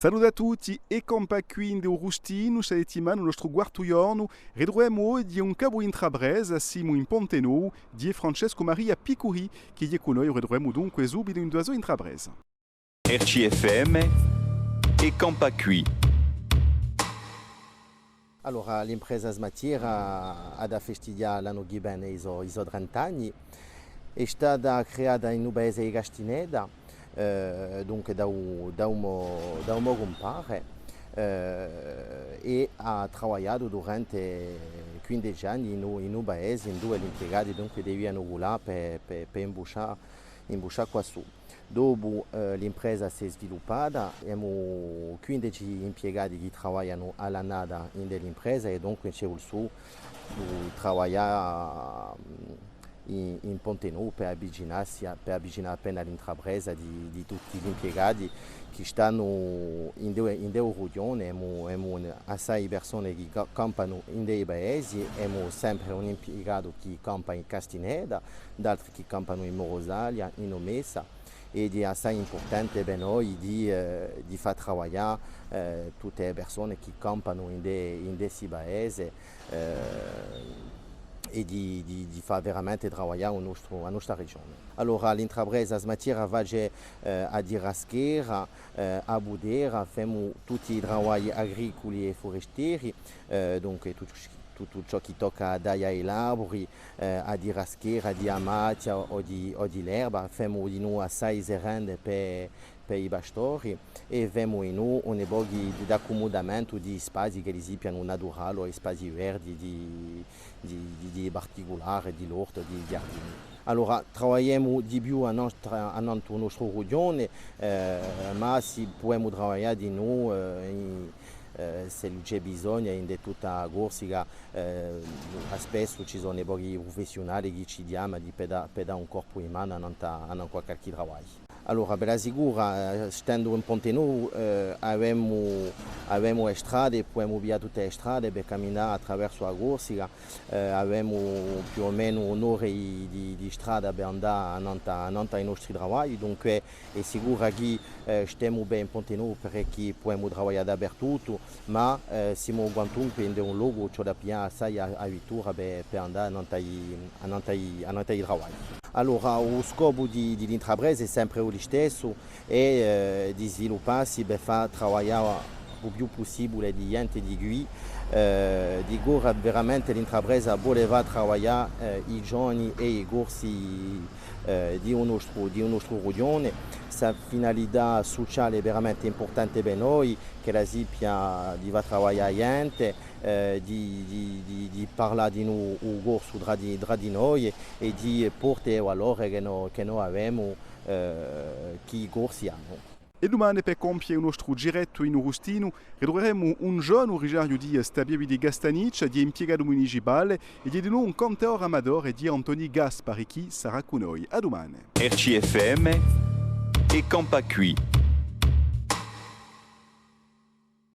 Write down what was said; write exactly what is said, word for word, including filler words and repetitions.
Salute à tutti, è campà quì in u Rustinu, sta settimana, u nostru quartu ghjornu, ritruvemu oghje un capu d'intrapresa, simu in Ponte Novu, di Francescu Maria Picuri, chì hè cù noi, u ritruvemu dunque subitu in a so intrapresa. R C F M, è campà quì. Allora, l'impresa Smatiera hà da festighjà l'annu chì vene i so, i so trenta anni. Hè stata creata in u paese di Castinedda, eh, dunque da u, da u mo, da u mo cumpare, eh, è hà travagliatu durante quindeci anni in u, in u paese induve l'impiegati dunque devianu cullà per, per, per imbuscià, imbuscià quassù. Dopu, eh, l'impresa s'hè sviluppata, emu quindeci impiegati chì travaglianu à l'annata in l'impresa è dunque ci hè vulsutu travaglià, mm, in, in Ponte Novu per avvicinassi à, per avvicinà appena l'intrapresa di, di tutti l'impiegati chì stanu in de, in de u rughjone, emu, emu assai persone chì ca-, campanu in i paesi, emu sempre un impiegatu chì campa in Castinedda, d'altri chì campanu in Morosaglia, in Omessa, è hè assai impurtante per noi di, eh, di fà travaglià, eh, tutte e persone chì campanu in de, in de sti paese, eh, è di, di, di fà veramente travaglià u nostru, a nostra regione. Allora, l'intrapresa Smatiera face, eh, a diraschera, eh, a putera, femu tutti i travagli agriculi è furestieri, eh, dunque tuttu, tuttu ciò chì tocca à taglià l'arburi, eh, a diraschera, di a machja o di, o di l'erba, femu dinù assai serrande per, per i pastori è femu dinù un pocu di, d'accumudamentu di spazi ch'elli sippianu naturali o spazi verdi di, di, di, di particulare, di l'ortu, di, di ghjardini. Allora, travagliemu di più à nostra, à nantu u nostru rughjone, eh, ma si pudemu travaglià dinù, eh, in, eh, s'ellu ci hè bisognu, in de tutta a Corsica, eh, à spessu ci sò pochi prufessiunali chì ci chjamanu di per dà, per dà un corpu di manu à nantu à, à nantu à qualchì travagliu. Allora, bella sicura, eh, stendu in Ponte Novu, eh, avemu, avemu e strade, pudemu piglià tutte e strade per caminà à traversu a Corsica, eh, avemu più o menu un'ora di, di, di strada per andà à nantu à, à nantu à i nostri travagli, dunque hè sicura chì, eh, stemu bè in Ponte Novu perchè chì pudemu travaglià dapertuttu, ma, eh, simu quantunque in un locu chì ci vole à piglià assai a, a vittura per, per andà à nantu à i, à nantu à i, à nantu à i travagli. Allora, u scopu di, di l'intrapresa hè sempre u listessu, hè, eh, di sviluppassi per fà travaglià u più pussibule di ghjente di quì. Eh, di quì veramente l'intrapresa vole fà travaglià, eh, i ghjovani è i Corsi, eh, di u nostru, di u nostru rughjone. Sta finalità suciale hè veramente impurtante per noi, ch'ella sippia di fà travaglià a ghjente, eh, di, di, di, di parlà dinù u corsu trà di, trà di noi è di portà u valore chì no, chì no avemu, eh, chì i Corsi anu. È dumane, per compie u nostru girettu in u Rustinu, ritruveremu un ghjovanu, uriginaru di sta pieve di Castagniccia, di impiegatu municipale, è di dinù un cantadore amatore, di Antoni Gaspari, chì sarà cù noi. À dumane. R C F M, è campà quì.